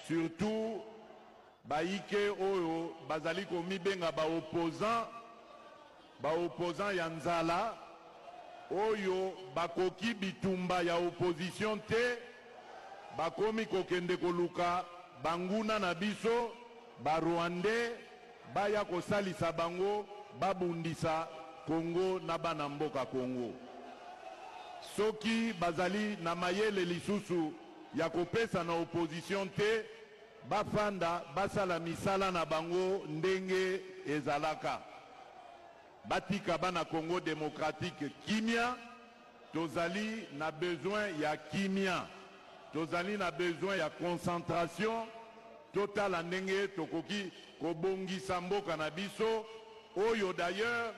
Surtout bayike oyo bazali komibenga ba opposants, ba opposants ya nzala oyo bakoki bitumba ya opposition te, bakomi kokende koluka banguna na biso ba Rwandais baya kosalisa bango babundisa Congo na bana mboka Congo. Soki bazali na mayele lisusu ya kopesa na opposition te, bafanda basala misala na bango ndenge ezalaka. Batika bana Congo democratique kimia. Tozali na besoin ya kimia, tozali na besoin ya concentration, totala ndenge tokoki kobongisa mboka na biso oyo. D'ailleurs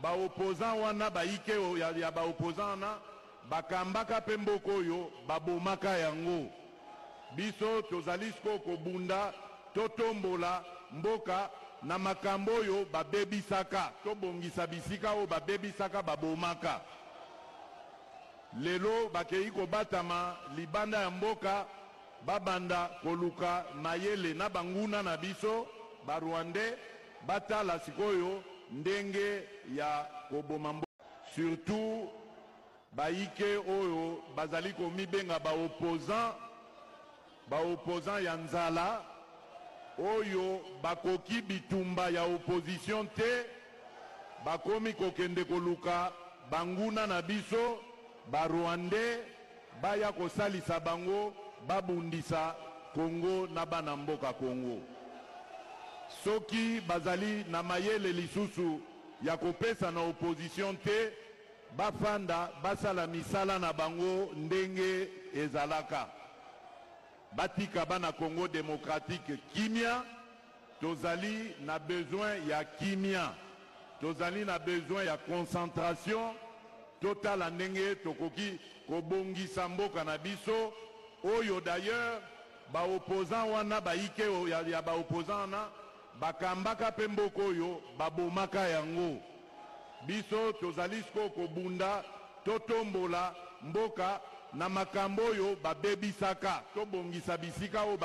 ba opposants wana, bayike ya ba opposants wana bakambaka mpe mboka oyo babomaka yango. Biso tozali sikoyo kobunda totombola mboka na makambo oyo babebisaka, tobongisa bisika oyo babebisaka, babomaka. Lelo bakei kobatama libanda ya mboka, babanda koluka mayele na banguna na biso ba Rwandais, batala sikoyo ndenge ya koboma mboka. Surtout bayike oyo bazali komibenga ba opposants, ba opposants ya nzala oyo bakoki bitumba ya opposition te, bakomi kokende koluka banguna na biso ba Rwandais baya kosalisa bango babundisa Congo na bana mboka Congo. Soki bazali na mayele lisusu ya kopesa na opposition te, bafanda basala misala na bango ndenge ezalaka. Batika bana Congo democratique kimia. Tozali na besoin ya kimia, tozali na besoin ya concentration, totala ndenge tokoki kobongisa mboka na biso oyo. D'ailleurs ba opposants wana, bayike ya ba opposants wana bakambaka mpe mboka oyo babomaka yango. Biso tozali sikoyo kobunda totombola mboka na makambo oyo babebisaka, tobongisa bisika oyo.